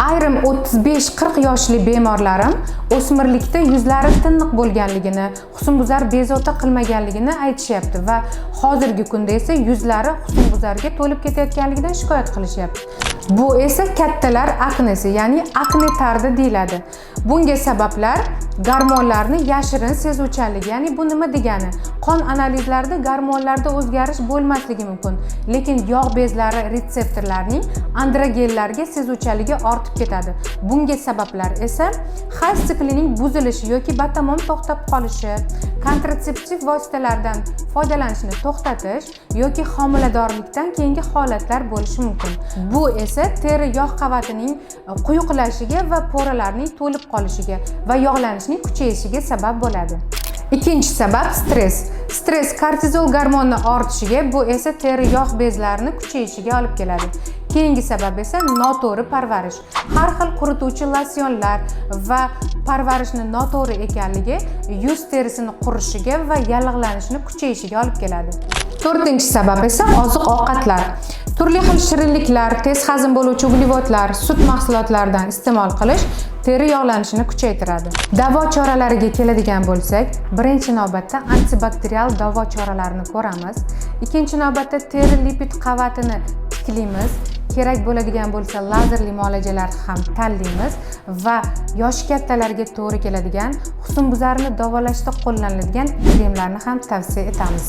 Ayrim 35-40 yoshli bemorlarim o'smirlikda yuzlari tiniq bo'lganligini, husnbuzar bezovta qilmaganligini aytishyapti va hozirgi kunda esa yuzlari husnbuzarga to'lib ketayotganligidan shikoyat qilishyapti. Bu esa kattalar aknesi, ya'ni акне tardi deyiladi. Bunga sabablar gormonlarni yashirin sezuvchanligi, ya'ni bu nima degani? Qon analizlarida gormonlarda o'zgarish bo'lmasligi mumkin, lekin yog' bezlari retseptorlarining androgenlarga sezuvchanligi ortib ketadi. Bunga sabablar esa hayz siklining buzilishi yoki batamom to'xtab qolishi, kontratseptiv vositalardan foydalanishni to'xtatish yoki homiladorlikdan keyingi holatlar bo'lishi mumkin. Bu esa teri yog' qavatining quyuqlashiga va poralarning to'lib qolishiga va yog'lanishning kuchayishiga sabab bo'ladi. Ikkinchi sabab stress. Stress kortizol gormoni ortishiga, bu esa teri yog' bezlarini kuchayishiga olib keladi. Keyingi sabab esa noto'g'ri parvarish. Har xil qurituvchi losyonlar va parvarishni noto'g'ri ekanligi yuz terisini qurishiga va yallig'lanishini kuchayishiga olib keladi. To'rtinchi sabab esa oziq ovqatlar. Turli xil shirinliklar, tez hazm bo'luvchi uglevodlar, sut mahsulotlaridan iste'mol qilish teri yog'lanishini kuchaytiradi. Davo choralariga keladigan bo'lsak, birinchi navbatda antibakterial davo choralarini ko'ramiz. Ikkinchi navbatda teri lipid qavatini tiklaymiz. Kerak bo'ladigan bo'lsa, lazerli muolajalar ham tanlaymiz va yoshi kattalarga to'g'ri keladigan husnbuzarni davolashda qo'llaniladigan kremlarni ham tavsiya etamiz.